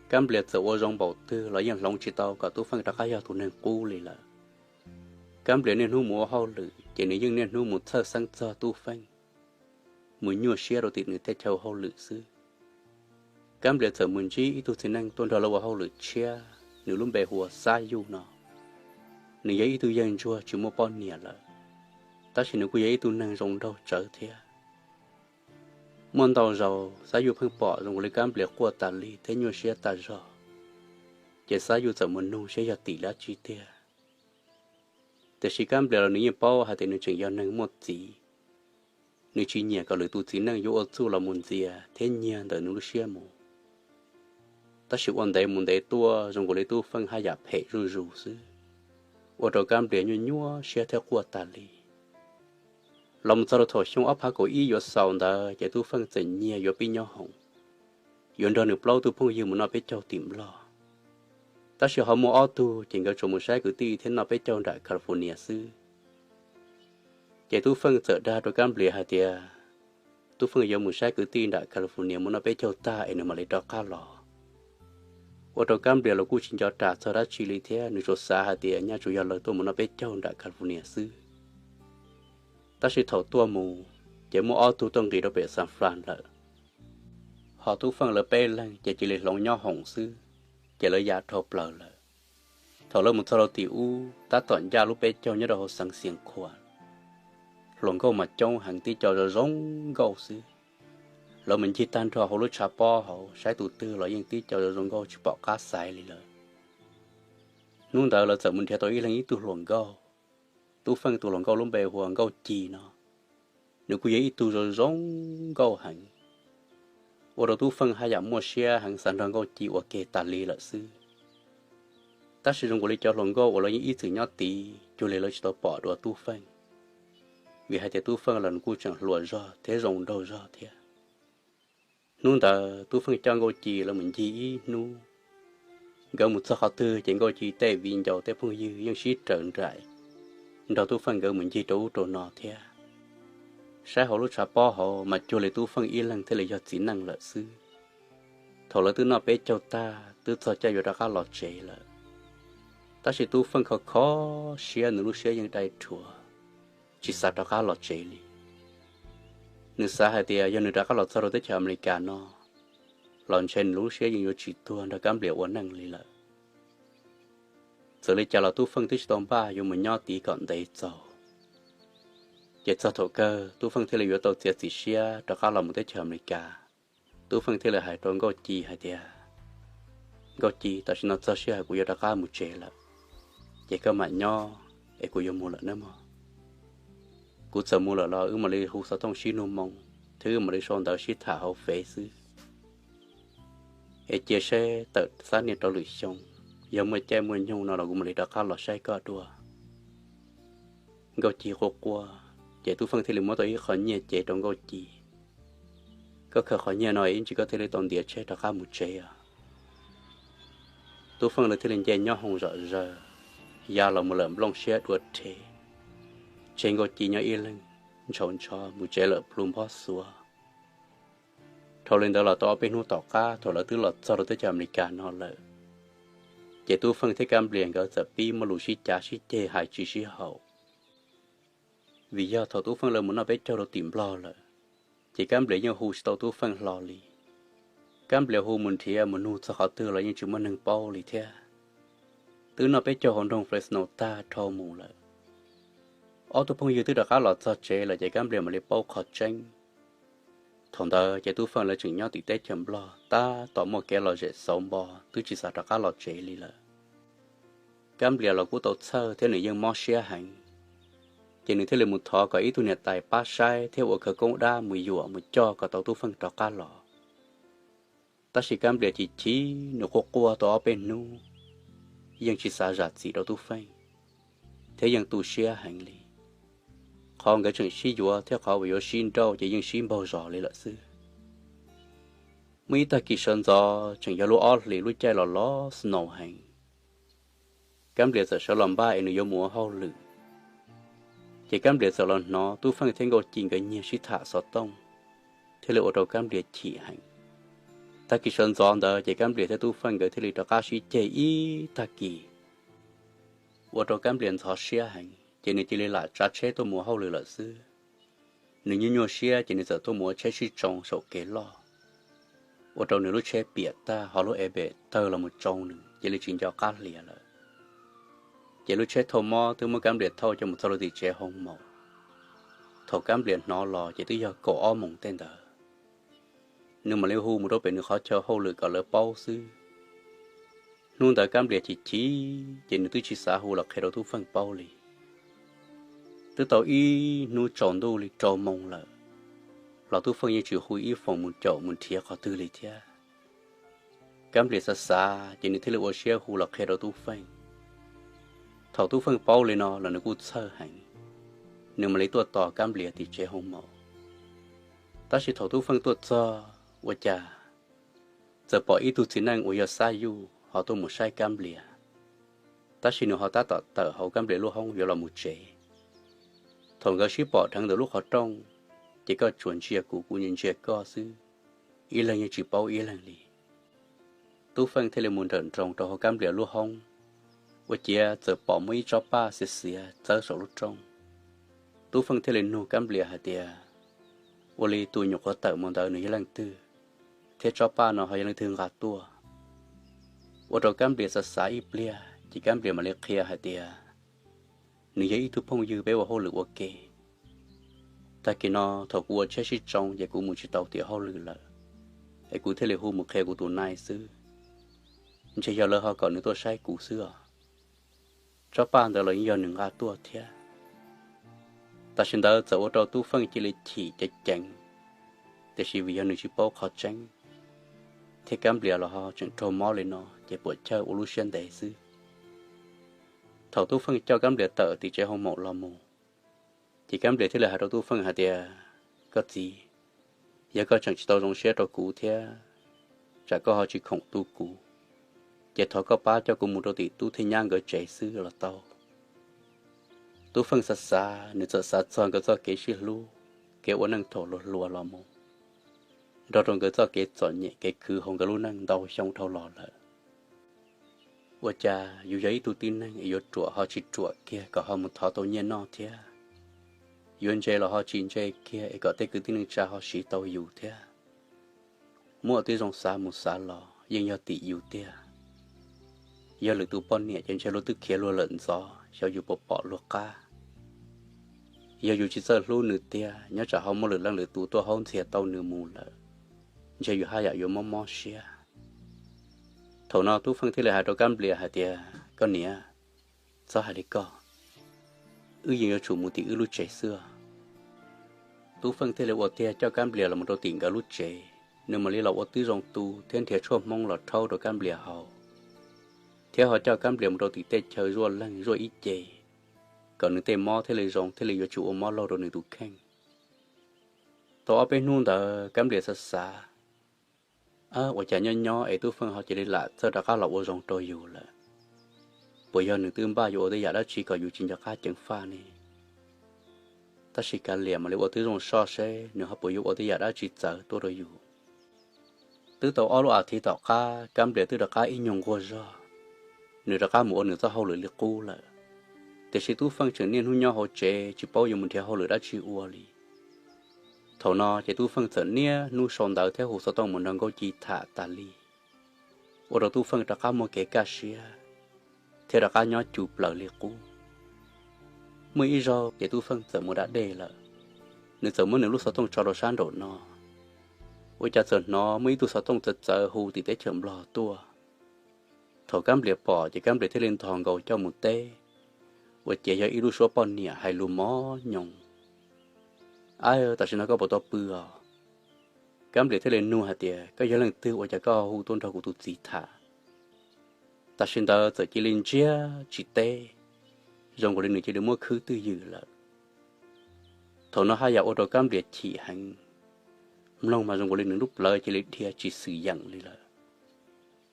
Kab Nplias txawm ua zoo npaum twg los yeej hloov tsis tau kom Tub Feej rov qab yog tus neeg qub li lawm. Kab Nplias niaj hnub mus ua hauj lwm ces nws yeej niaj hnub mus txhawj xeeb txog Tub Feej, mus nyuaj siab rau tim nws tej chaw hauj lwm xwb. Kab Nplias txawm mus ntsib ib tug txiv neej tuaj nrog lawv ua hauj lwm tshiab, nws lub npe hu ua Xab Yuj no. Nws yog ib tug yawg ntsuag tsis muaj poj niam lawm, tab sis nws kuj yog ib tug neeg zoo nraug tsawv thiab. Muaj ntau zaus Xab Yuj pheej pom zoo li Kab Nplias quaj tas li thiab nyuaj siab tas zog, ces Xab Yuj txawm mus nug saib yog tim dab tsi tiag. Tiam sis Kab Nplias los nws yeej paub hais tias nws tseem yog neeg muaj txiv, nws tsis nyiam kom lwm tus txiv neej yuav ua txuj los mus ntxias thiab nyiag ntawm nws lub siab mus. Tab sis ua ntev mus ntev tuaj zoo nkaus li Tub Feej haj yam phem zuj zus xwb, ua rau Kab Nplias nyuaj nyuaj siab thiab quaj tas li. Los mus txog rau thaum xyoo ob phav kaum ib yuav xaus ntawd ces Tub Feej txawm nyiag yuav pib nyob hoom, yuav nrog nws plaub tug phooj ywg mus noj peb caug tim Nplog. Tab sis ho muaj ob tug ces nkawd tsuas mus saib kwv tij thiab noj peb caug nram California xwb. Ces Tub Feej txawm dag rau Kab Nplias hais tias Tub Feej yuav mus saib kwv tij nram California mus noj peb caug tag es nws mam li rov qab los. Ua rau Kab Nplias los kuj tsis nco ras txog dab tsi li thiab nws tsuas xav hais tias nyaj tsuas yog lawv tuaj mus noj peb caug nram California xwb. Tab sis thaum tuaj mus, ces muaj ob tug tuaj nqis rau pem San Fran lawm, ho Tub Feej lawv peb leeg ces cia li hloov nyob hoom xwb, ces lawv ya dhau plaws lawm. Thaum lawv mus txog rau tim ub tab tom ncaj lub peb caug nyob rau hauv xeev Xias Khuas, hluas nkauj mas coob heev tib co zoo zoo nkauj xwb. Lawv mus ncig tag nrho hauv lub tshav pob hauv saib tus twg los yeej tib co zoo zoo nkauj tsis pom qab xaiv li lawm. Hnub ntawd lawv txawm mus nrhiav tau ib leeg ib tug hluas nkauj. Tub Feej tus hluas nkauj lub npe hu ua Nkauj Ci no, nws kuj yog ib tug zoo zoo nkauj heev, ua rau Tub Feej haj yam muaj siab heev xav nrog Nkauj Ci ua ke tas li lawm xwb. Tab sis zoo nkaus li cov hluas nkauj uas lawv yeej ib txwm nyob tid cuag li lawv tsis tau pom dua Tub Feej, vim hais tias Tub Feej los nws kuj tseem hluas zog thiab zoo nraug zog thiab. Hnub ntawd Tub Feej coj Nkauj Ci lawv mus ncig ib hnub. Nkawd mus txog qhov twg ces Nkauj Ci tej viv ncaus tej phooj ywg yeej sib raws nraim nrog Tub Feej nkawd mus ncig rau ub rau no thiab. Saib hauv lub tshav pob hauv mas cuag li Tub Feej ib leeg thiaj li yog txiv neej lawm xwb. Thaum lawv twb noj peb caug tag twb txog caij yuav rov qab los tsev lawm, tab sis Tub Feej kho kho siab, nws lub siab yeej dai rhuav, tsis xav rov qab los tsev li. Nws xav hais tias yog nws rov qab los txog rau teb chaws Amelikas no los ntshe nws lub siab yeej yuav tsis tuag nrog Kab Nplias ua neej li lawm. Txawm li cas los Tub Feej twb tsis tau npaj yuav mus nyob tid kom ntev txaus. Ces txog thaum kawg Tub Feej thiaj li yuav tau txiav txim siab rov qab los mus teb chaws Amelikas. Tub Feej thiaj li hais rau Nkauj Ci hais tias, Nkauj Ci, tam sim no txog sij hawm kuv yuav rov qab mus tsev lawm, ces koj mam nyob es kuv yuav mus lawm nawb mog. Kuv txawm mus lawm los wb mam li hu xov tooj sib nug moo, thiab wb mam li sau ntawv sib tham hauv Fev xwb. Es cia seb tawm xab niaj rau lwm xyoo, yog muaj caij muaj nyoog no los kuv mam li rov qab los saib koj dua. Nkauj Ci quaj quaj, ces Tub Feej thiaj li muab tau ib qho nyiaj cev rau Nkauj Ci. Koj khaws qhov nyiaj no ib ntsis koj thiaj li tau ntiav tsheb rov qab mus tsev os. Tub Feej lawv thiaj li nce nyob hoos zom zaws, ya los mus lawm nplooj siab dua rhe, tseg Nkauj Ci nyob ib leeg ntshaus ntsho mus tsev lawm plhu nphob xuav. Dhau li ntawd los tau ob peb hnub tom qab thaum lawv twb los txog rau teb chaws Amelikas no lawm, ces Tub Feej thiab Kab Nplias nkawd txawm pib muaj lus sib cav sib ceg hais tsis sib haum. Vim yog thaum Tub Feej lawv mus noj peb caug rau tim Nplog lawm, ces Kab Nplias yeej hu tsis tau Tub Feej hlo li. Kab Nplias hu mus nrhiav mus nug txog qhov twg los yeej tsis muaj neeg paub li thiab. Twb noj peb caug hauv nroog Fresno tag dhau mus lawm, ob tug phooj ywg twb rov qab los txog tsev lawm ces Kab Nplias mam li paub qhov tseeb. Thaum ntawd ces Tub Feej lawv tseem nyob tim teb chaws Nplog tab tom muaj kev lom zem xauv npo, twb tsis xav rov qab los tsev li lawm. Kab Nplias los kuj tau txhawj thiab nws yeej mob siab heev, ces nws thiaj li mus thov kom ib tug niam tais pab saib thiab ua khawv koob dab mus yuam mus coj kom tau Tub Feej rov qab los. Tab sis Kab Nplias chim chim, nws quaj quaj tau ob peb hnub, yeej tsis xav zam txim rau Tub Feej, thiab yeej tu siab heev li. Qhov nkawd tseem sib yuav thiab qhov uas yuav sib nrauj ces yeej sib npaug zos li lawm xwb. Muaj ib tag kis sawv ntxov tseem yog lub ob hlis lub caij los los snow heev, Kab Nplias txawm sawv los npaj es nws yuav mus ua hauj lwm. Ces Kab Nplias txawm los hnov Tub Feej thiab Nkauj Ci nkawd nyiag sib tham xov tooj, thiaj li ua rau Kab Nplias chim heev. Tag kis sawv ntxov ntawd ces Kab Nplias thiab Tub Feej nkawd thiaj li rov qab sib ceg ib tag kis, ua rau Kab Nplias ntxhov siab heev ces nws cia li lam tsav tsheb tuaj mus hauj lwm lawm xwb. Nws nyuaj nyuaj siab ces nws txawm tuaj mus ua tsheb sib tsoo saum kev loj, ua rau nws lub tsheb piam tag, ho lub e pem tawg los mus tsoo nws cia li tsis nco qab hlias lawm. Ces lub tsheb thauj mob twb muab Kab Nplias thauj coj mus txog lub tim tsev hoo maum. Thaum Kab Nplias hnov los ces twb yog kaum ob moos tej ntawd. Nws mam li hu mus rau pem nws qhov chaw hauj lwm kom lawv paub xwb. Hnub ntawd Kab Nplias chim chim ces nws twb tsis xav hu los qhia rau Tub Feej paub li. Twb tau ib hnub tsaus ntuj li rau moos lawm, los Tub Feej yeej tsis hu ib foom mus caum mus nrhiav qhov twg li thiab. Kab Nplias xav xav ces nws thiaj li ua siab hu los qhia rau Tub Feej. Thaum Tub Feej paub li no los nws kuj txhawj heev, nws mam li tuaj tos Kab Nplias tim tsev hoo maum. Tab sis thaum Tub Feej tuaj txog ua cas txawm pom ib tug txiv neej uas yog Xab Yuj ho tuaj mus saib Kab Nplias, tab sis nws ho tab tom tawm hauv Kab Nplias lub hoob yuav los mus tsev. Thaum nkawd sib pom dheev ntawm lub qhov rooj, ces koj tsuas ntsia kuv, kuv ntsia koj xwb, ib leeg yeej tsis paub ib leeg li. Tub Feej thiaj li mus nrawm nroos rau hauv Kab Nplias lub hoob, ua ciav txawm pom muaj ib tsob paj xiav xiav txawb saum lub rooj. Tub Feej thiaj li nug Kab Nplias hais tias, ua li tus nyuam qhuav tawm mus ntawd nws yog leej twg, thiab tsob paj no ho yog leej twg nqa tuaj? Ua rau Kab Nplias xav xav ib pliag ces Kab Nplias mam li qhia hais tias, nws yog ib tug phooj ywg peb ua hauj lwm ua ke, tag kis no thaum kuv ua tsheb sib tsoo ces kuv mus tsis tau tiav hauj lwm lawm, es kuv thiaj li hu mus qhia kuv tus nai xwb. Ntshe yog lawv ho kom nws tuaj saib kuv xwb os. Tsob paj ntawd los yeej yog nws nqa tuaj thiab. Tam sim ntawd txawm ua rau Tub Feej cia li chim ceev ceev, tiam sis vim yog nws tsis paub qhov tseeb, thiab Kab Nplias los ho tseem raug mob li no ces puam chawj ua lub siab ntev xwb. Thaum Tub Feej coj Kab Nplias tawm tim tsev hoo maum los mus, ces Kab Nplias thiaj li hais rau Tub Feej hais tias, koj txiv, yog koj tseem tsis tau zoo siab rau kuv thiab tsam koj ho tsis khoom tu kuv, ces thov koj pab coj kuv mus rau tim tub thiab nyab nkawd tsev xwb los tau. Tub Feej xav xav, nws txawm xav txog nkawd txoj kev sib hlub, kev ua neej thaum hluas hluas los mus, nrog rau nkawd txoj kev txom nyem kev khwv hauv nkawd lub neej ntau xyoo dhau los lawm. Ua cas yus yog ib tug tib neeg es yuav ruam ho tsis ruam kiag kom ho mus thov tau nyiaj noj thiab, yuav ntse los ho tsis ntse kiag es kom tej kwv tij neej tsa ho siv tau yus thiab. Muaj tib zoo xav mus xav los yeej yog tim yus tiag. Yog lwm tus poj niam ces ntshe luag twb khiav luag lawm ntxov, xyov yus puas pom luag qab. Yog yus tsis txawj hlub nws tiag, nyob tsam ho muaj lwm leej lwm tus tuaj haub ntxias tau nws mus lawm, ntshe yus haj yam yuav mob mob siab. Thaum no Tub Feej thiaj li hais rau Kab Nplias hais tias, koj niam, txhob hais li koj, wb yeej yuav tsum mus tim wb lub tsev xwb. Tub Feej thiaj li ua tiag coj Kab Nplias los mus rau tim nkawd lub tsev, nws mam li los ua tib zoo tu thiab nrhiav tshuaj hmoob los rhaub rau Kab Nplias haus, thiab ho coj Kab Nplias mus rau tim tej chaw zuaj leeg zuaj ib ce, kom nws tej mob thiaj li zoo thiaj li yuav tsis ua mob laug rau nws tus kheej. Tau ob peb hnub ntawd Kab Nplias xav xav, ua cas nyob nyob es Tub Feej ho cia li lam txawj rov qab los ua zoo rau yus lawm? Puas yog nws twb npaj yuav ua tej yam dab tsi kom yus tsis nco qab ceev faj ne? Tab sis kav liam mam li ua tib zoo soj seb nws ho puas yuav ua tej yam dab tsi txawv tuaj rau yus. Twb tau ob lub as thiv tom qab, Kab Nplias twb rov qab ib nyuag nquag zog, nws rov qab mus ua nws txoj hauj lwm li qub lawm. Tiam sis Tub Feej tseem niaj hnub nyob hauv tsev tsis paub yuav mus nrhiav hauj lwm dab tsi ua li. Thaum no ces Tub Feej txawm niaj hnub sau ntawv thiab hu xov tooj mus nrog Nkauj Ci tham tas li, ua rau Tub Feej rov qab muaj kev kaj siab thiab rov qab nyob cuj plaws li qub. Muaj ib zaug ces Tub Feej txawm mus da dej lawm, nws txawm muab nws lub xov tooj tso rau sab nraum no, ua cas txawm hnov muaj ib tug xov tooj txawv txawv hu tim teb chaws Nplog tuaj. Thaum Kab Nplias pom ces Kab Nplias thiaj li ntog nkaus coj mus teb, ua ciav yog ib lub suab poj niam hais lus mos nyoos. Ab, tam sim no koj puas tau pw os? Kab Nplias thiaj li nug hais tias, koj yog leej twg ua cas koj hu tuaj nrog kuv tus txiv tham? Tam sim ntawd txawm cia li ntsiag tsis teb, zoo nkaus li nws cia li muab khwb twj ywm lawm. Thaum no haj yam ua rau Kab Nplias chim heev, mloog mas zoo nkaus li nws lub plawv cia li dhia tsis xwm yeem li lawm.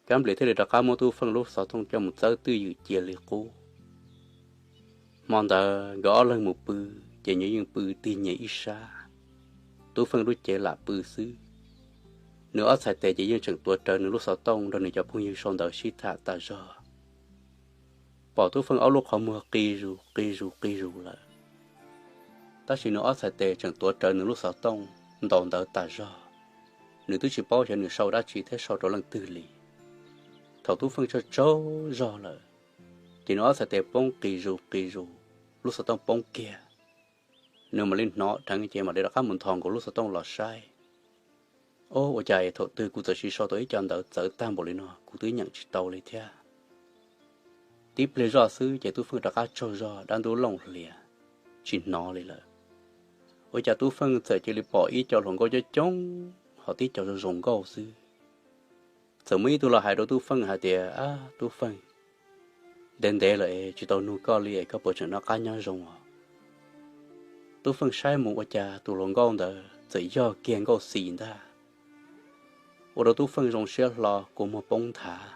Kab Nplias thiaj li rov qab muab Tub Feej lub xov tooj coj mus txawb twj ywm cia li qub. Hmo ntawd nkawd ob leeg mus pw, ces nws yeej pw tig nyias ib sab, Tub Feej lub cev lam pw xwb. Nws ob txhais tes ces yeej tseem tuav rawv nws lub xov tooj nrog nws cov phooj ywg sau ntawv sib tham tas zog. Pom Tub Feej ob lub qhov muag qi zus qi zus qi zus lawm, tab sis nws ob txhais tes tseem tuav rawv nws lub xov tooj ntaus ntawv tas zog. Nws twb tsis paub xyov nws sau dab tsi thiab sau rau leej twg li. Thaum Tub Feej tsaug tsaug zog lawm, ces nws ob txhais tes poob qi zus qi zus, lub xov tooj poob kiag. Nws mam li hnov dheev ces mam li rov qab mus nthos nkaus lub xov tooj los saib. Ob, ua cas es thaum twg kuv txawm sis sau tau ib co ntawv txawv tag npaum li no kuv twb nyeem tsis tau li thiab. Tib pliag zoj xwb ces Tub Feej rov qab tsaug zog dab ntub looj hlias, tsis hnov li lawm. Ua cas Tub Feej txawm cia li pom ib co hluas nkauj coob coob ho tib co zoo zoo nkauj xwb. Txawm muaj ib tug los hais rau Tub Feej hais tias, Ab Tub Feej, ntev ntev lawm es tsis tau nug koj li es koj puas tseem noj qab nyob zoo os? Tub Feej saib mus ua cas tus hluas nkauj ntawd txawm yog kiag Nkauj Xis ntag. Ua rau Tub Feej zoo siab hlo kua muag poob nthav.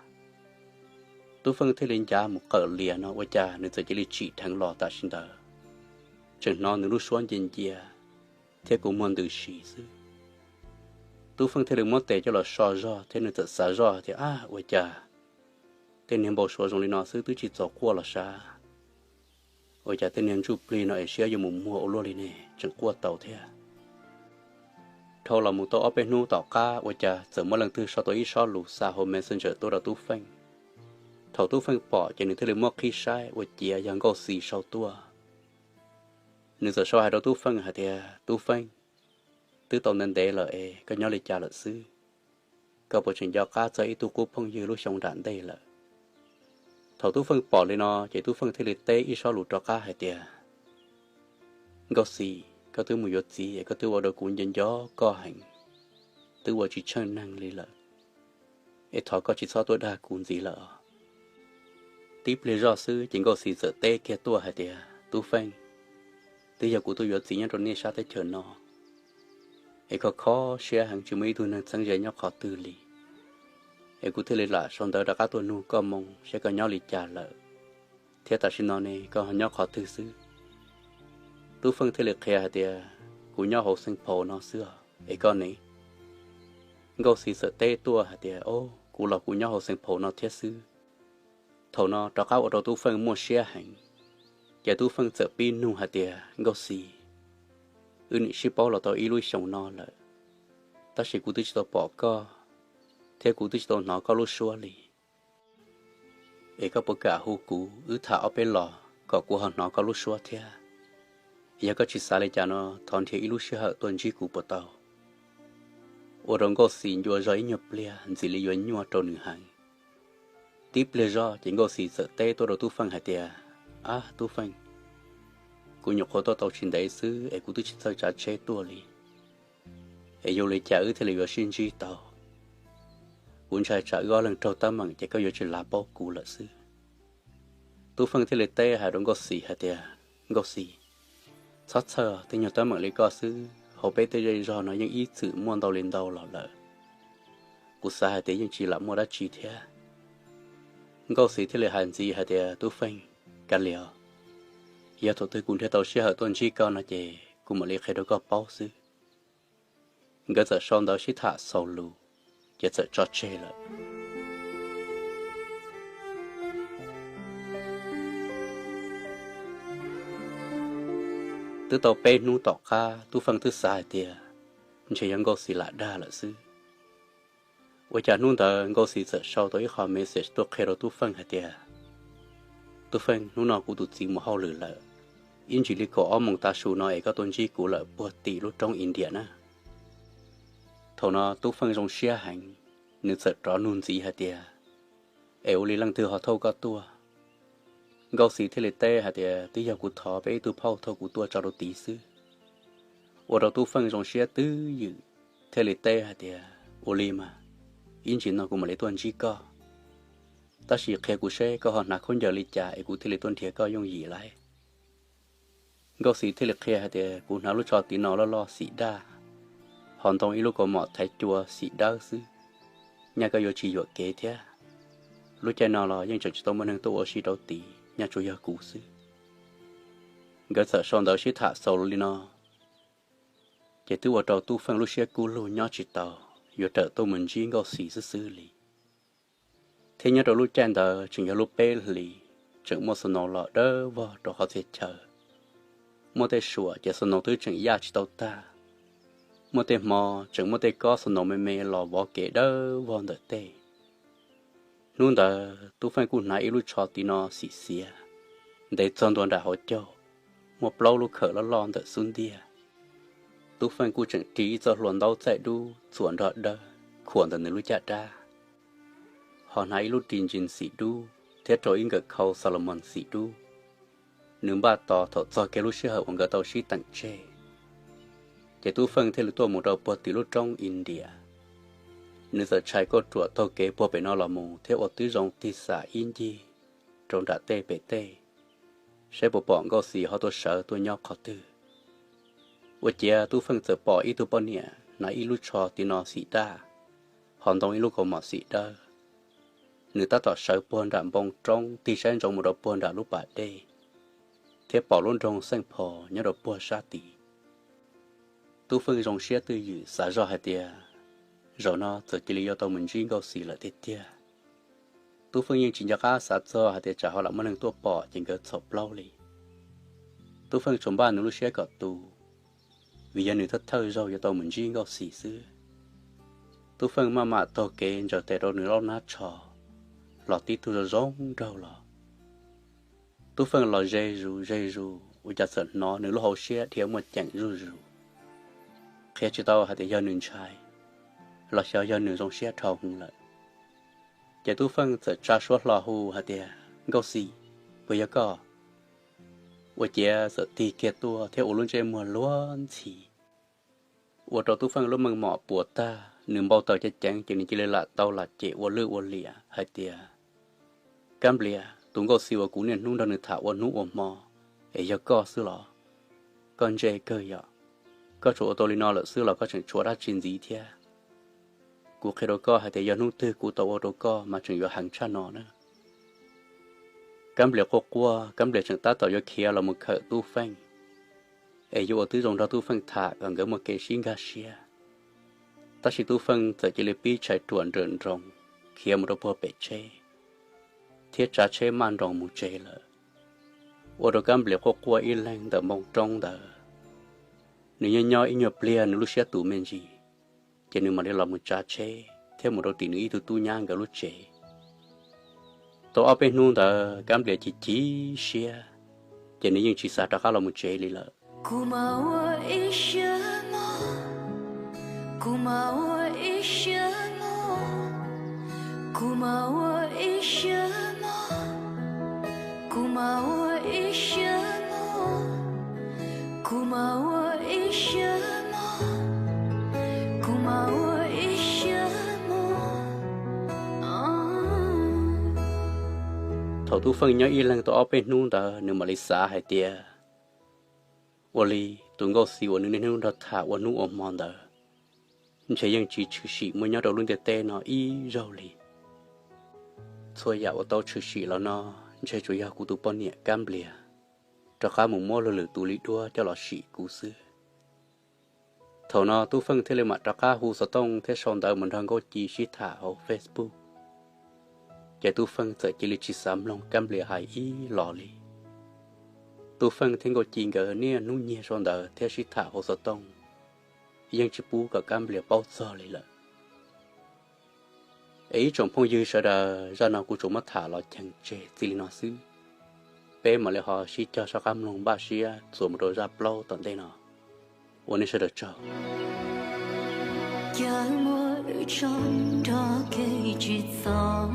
Tub Feej thiaj li ncav mus qawm lias no ua cas nws txawm cia li tsim dheev los tam sim ntawd. Tseem hnov nws lub suab ncia ncia thiab kua muag ntws si xwb. Tub Feej thiaj li muab tes coj los so zog thiab nws txawm xav zoj tias, Ab, ua cas tej niag npau suav zoo li no xwb twb tsis txaus quaj los sav? Ua cas tej niag ntsuj plig no es siab yuav mus muag ua luaj li ne, tseem quaj tau thiab. Dhau los mus tau ob peb hnub tom qab ua cas txawm muaj leej twg sau tau ib sob lus xa hauv Messenger tuaj rau Tub Feej. Thaum Tub Feej pom ces nws thiaj li muab qhib saib ua ciav yog Nkauj Xis sau tuaj. Nws txawm sau hais rau Tub Feej hais tias, Tub Feej, twb tau ntev ntev lawm es koj nyob li cas lawm xwb? Koj puas tseem nco qab txog ib tug qub phooj ywg lub xyoo nram ntej lawm? Thaum Tub Feej pom li no ces Tub Feej thiaj li teb ib sob lus rov qab hais tias, Nkauj Xis, koj twb mus yuav txiv es koj twb ua rau kuv nco nco koj heev, twb ua tsis tsheej neeg li lawm, es thov koj tsis txhob tuaj dag kuv ntxiv lawm os. Tib pliag zoj xwb ces Nkauj Xis txawm teb kiag tuaj hais tias, Tub Feej, twb yog kuv tuaj yuav txiv nyob rau nej sab teb chaws no, es kho kho siab heev tsis muaj ib tug neeg txheeb ze nyob qhov twg li, es kuv thiaj li lam sau ntawv rov qab tuaj nug koj moo saib koj nyob li cas lawm, thiab tam sim no ne koj ho nyob qhov twg xwb? Tub Feej thiaj li qhia hais tias, Kuv nyob hauv Xeev Phaum no xwb os, es koj ne? Nkauj Xis txawm teb tuaj hais tias, Au, kuv los kuv nyob hauv Xeev Phaum no thiab xwb. Thaum no rov qab ua rau Tub Feej muaj siab heev, ces Tub Feej txawm pib nug hais tias, Nkauj Xis, wb nim sib paub los tau ib lub xyoos no lawm, tab sis kuv twb tsis tau pom koj, thiab kuv twb tsis tau hnov koj lub suab li. Es koj puas kam hu kuv wb tham ob peb los kom kuv ho hnov koj lub suab thiab? Yog koj tsis xav li cas no thov nrhiav ib lub sij hawm tuaj ntsib kuv puas tau? Ua rau Nkauj Xis ncua zog ib nyuag pliag ntxim li yuav nyuaj rau nws heev. Tib pliag zoj ces Nkauj Xis txawm teb tuaj rau Tub Feej hais tias, Ab Tub Feej, kuv nyuam qhuav tuaj tau tsis ntev xwb es kuv twb tsis txawj tsav tsheb tuaj li, es yog li cas wb thiaj li yuav sib ntsib tau? Kuv ntshai tsam wb ob leeg raug teeb meem ces koj yuav tsis lav paub kuv lawm xwb. Tub Feej thiaj li teb hais rau Nkauj Xis hais tias, Nkauj Xis, txhob txhawj, tej nyuag teeb meem li koj xwb hauv peb tej zej zog no yeej ib txwm muaj ntau li ntau los lawm. Kuv xav hais tias yeej tsis lam muaj dab tsi thiab. Nkauj Xis thiaj li hais ntxiv hais tias, Tub Feej, kav liam, yog thaum twg kuv nrhiav tau sij hawm tuaj ntsib koj no ces kuv mam li qhia rau koj paub xwb. Nkawd txawm sau ntawv sib tham xaus lus, ces txawm tso tseg lawm. Twb tau peb hnub tom qab Tub Feej twb xav hais tias ntshe yog Nkauj Xis lam dag lawm xwb. Ua cas hnub ntawd Nkauj Xis txawm sau tau ib qho message tuaj qhia rau Tub Feej hais tias, Tub Feej, hnub no kuv tus txiv mus hauj lwm lawm, ib ntsis li kaum ob moos tav su no es koj tuaj ntsib kuv lawm puag tim lub roob India na. Thaum no Tub Feej zoo siab heev, nws txawm rov nug ntxiv hais tias, Es ua li leej twg ho thauj koj tuaj? Nkauj Xis thiaj li teb hais tias, Twb yog kuv thov peb ib tug phauj thauj kuv tuaj tso rau tid xwb. Ua rau Tub Feej zoo siab twb ywm, thiaj li teb hais tias, Ua li mas, ib ntsis no kuv mam li tuaj ntsib koj, tab sis qhia kuv seb koj ho hnav khaub ncaws li cas es kuv thiaj li tuaj nrhiav koj yooj yim lauj. Nkauj Xis thiaj li qhia hais tias, Kuv hnav lub tsho tiv no loj loj xim daj, ho ntoo ib lub kaus mom thaiv cua xim dawb xwb, nyaj koj yuav tsis yuam kev thiab. Lub caij no los yeej tseem tsis tau muaj neeg tuaj ua si rau tid, nyaj tsuas yog kuv xwb. Nkawd txawm sau ntawv sib tham xaus li no, ces twb ua rau Tub Feej lub siab kub lug nyob tsis tau, yuav rawm tuaj mus ntsib Nkauj Xis xwb xwb li. Thiab nyob rau lub caij ntawd tseem yog lub peb hlis, tseem muaj snow los dawb vog rau qhov txhia chaw. Muaj tej suam ces snow twb tseem yaj tsis tau tag. Muaj tej hmo tseem muaj tej kob snow me me los vov kev dawb vog ntawm tej. Hnub ntawd Tub Feej kuj hnav ib lub tsho tiv no xim xiav, ntev txog ntua nram hauv caug, muaj plaub lub khawm loj loj ntawm xub ntiag. Tub Feej kuj tseem ris ib txoj hlua ntaub txaij dub txuam nrog dawb khuam ntawm nws lub caj dab, ho hnav ib lub ris ntsis xim dub thiab rau ib nkawm khau Salomon xim dub. Nws npaj tos thaum txog kiag lub sij hawm uas nkawd tau sib teem tseg, ces Tub Feej thiaj li tuaj mus rau puag tim lub roob India. Nws txawm tshais kauj ruam taug kev puag pem no los mus thiab ua tib zoo tig xam ib ncig rau nram tej pem tej, saib puas pom Nkauj Xis ho tuaj sawv tuaj nyob qhov twg. Ua ciav Tub Feej txawm pom ib tug poj niam hnav ib lub tsho tiv no xim daj, ho ntoo ib lub kaus mom xim dawb. Nws tab tom sawv puag nram npoo roob tig saib ntsoov mus rau puag nram lub pas dej, thiab pom lub nroog Xeej Phos nyob rau puag sab tid. Tub Feej zoo siab twj ywm xav zoj hais tias, zaum no txawm cia li yuav tau mus ntsib Nkauj Xis lawm tiag tiag. Tub Feej yeej tsis nco qab xav txog hais tias tsam ho lam muaj neeg tuaj pom ces nkawd txhaum plaub li. Tub Feej tsuas npaj nws lub siab kom tu, vim yog nws thawj thawj zaug yuav tau mus ntsib Nkauj Xis xwb. Tub Feej maj mam taug kev ntsaws tes rau nws lub hnab tsho, los tib tug zoo zoo nraug los. Tub Feej los ze zus ze zus ua cas txawm hnov nws lub hauv siab dhia muaj ceem zuj zus. Qhia tsis tau hais tias yog nws ntshai los xyov yog nws zoo siab dhau heev lawm. Ces Tub Feej txawm tsa suab hlo hu hais tias, Nkauj Xis, puas yog koj? Ua ciav txawm tig kiag tuaj thiab ua lub ntsej muag luag ntxhi, ua rau Tub Feej lub meej mom puas tag, nws npau taws ceev ceev ces nws cia li lam tau lam cem ua lwj ua liam hais tias, Kab Nplias, tus Nkauj Xis uas kuv niaj hnub nrog nws tham ua hnub ua hmo, es yog koj xwb los? Koj ntse kawg yom. Koj tsuas ua tau li no lawm xwb los koj tseem tshuav dab tsi ntxiv thiab? Kuv qhia rau koj hais tias yog hnub twg kuv tau ua rau koj mas tseem yuav heev tshaj no na. Kab Nplias quaj quaj, Kab Nplias tseem tab tom yuav khiav los mus khawm Tub Feej, es yuav ua tib zoo nrog Tub Feej tham kom nkawd muaj kev sib nkag siab. Tab sis Tub Feej txawm cia li pib tshais ruam nrawm nroos khiav mus rau puag pem tsheb, thiab tsav tsheb maj nroos mus tsev lawm. Ua rau Kab Nplias quaj quaj ib leeg ntawm npoo roob ntawd. Nws nyob nyob ib nyuag pliag nws lub siab tus me ntsis, ces nws mam li los mus tsav tsheb thiab mus rau tim nws ib tug tub nyab nkawd lub tsev. Tau ob peb hnub ntawd Kab Nplias chim chim siab, ces nws yeej tsis xav rov qab los mus tsev li lawm. Kuv mam ua ib siab mob, kuv mam ua ib siab mob, kuv mam ua ib siab mob, kuv mam ua ib siab mob, kuv mam ua ib siab mob, kuv mam ua ib siab mob. Thaum Tub Feej nyob ib leeg tau ob peb hnub ntawd nws mam li xav hais tias, ua li tus Nkauj Xis uas nws niaj hnub nrog tham ua hnub ua hmo ntawd, ntshe yeej tsis tshwm sim muaj nyob rau lub ntiaj teb no ib zaug li. Txhua yam uas tau tshwm sim los no ntshe tsuas yog kuv tus poj niam Kab Nplias rov qab mus muab luag lwm tus li duab coj los sim kuv xwb. Thaum no Tub Feej thiaj li mam rov qab hu xov tooj thiab sau ntawv mus nrog Nkauj Ci sib tham hauv Facebook. Ces Tub Feej txawm cia li tsis xav mloog Kab Nplias hais ib los li. Tub Feej thiab Nkauj Ci nkawd niaj hnub nyiag sau ntawv thiab sib tham hauv xov tooj, yeej tsis pub kom Kab Nplias paub txog li lawm. Es ib tsoom phooj ywg sawv daws, zaj no kuv tsuas muab tham los cheem tseg txij li no xwb. Peb mam li ho sib cog soj qab mloog npaj siab txuas mus rau zaj plaub tom ntej no. Ua nej sawv daws tsaug. Cas muaj wb tso nrog kev tsis txaus,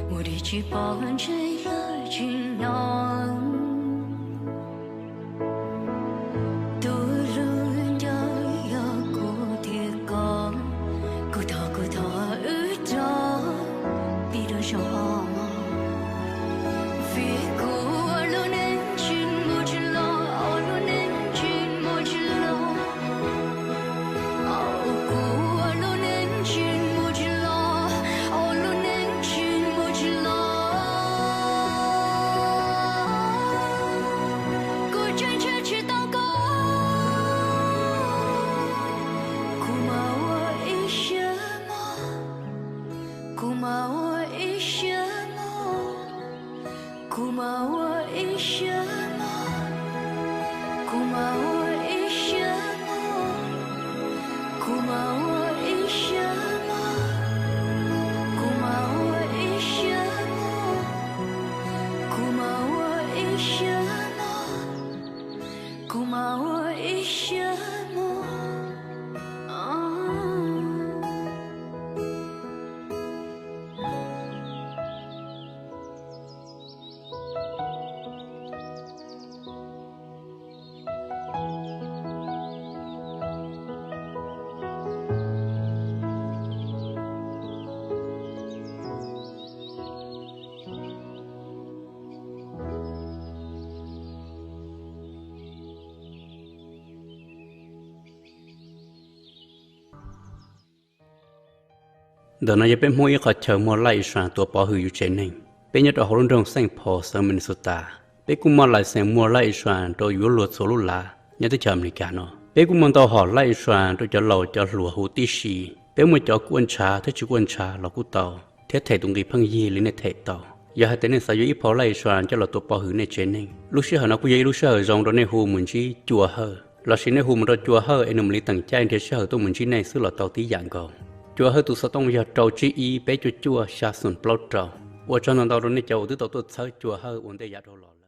muaj dab tsi pom ntshe lawv tsis hnov. Tus hlub nco yog kuv thiab koj, kuv thov kuv thov wb rov pib dua zaum ob. Vim kuv ua lub neej tsis mus tsis los, ua lub neej tsis mus tsis los, kuv ua lub neej tsis mus tsis los, ua lub neej tsis mus tsis los. Kuv mas ua ib siab mog. Ntawm no yog peb Hmoob ib qhov chaw muaj Laj Issuan tuav pov hwm yus tsev neeg. Peb nyob rau hauv lub nroog Saint Paul, xeev Minnesota. Peb kuj muaj license muag Laj Issuan rau yuav luag txhua lub lav nyob teb chaws Amelikas no. Peb kuj muaj ntau hom Laj Issuan rau cov laus cov hluas hu tib si. Peb muaj cov kuaj ntshav thiab tsis kuaj ntshav los kuj tau, thiab them tus nqi pheej yig li nej them tau. Yog hais tias nej xav yuav ib phau Laj Issuan coj los tuav pov hwm nej tsev neeg, lub sij hawm no kuj yog ib lub sij hawm zoo rau nej hu mus ntsib Cua Hawj, lossis nej hu mus rau Cua Hawj es nws mam li teem caij nrhiav sij hawm tuaj mus ntsib nej xwb los tau tib yam nkaus. Cua Hawj tus xov tooj yog rau tsib ib peb cuaj cuaj xya xoom plaub rau. Ua tsaug ntau ntau rau nej cov uas twb tau tuaj txhawb Cua Hawj ua ntej yav dhau los.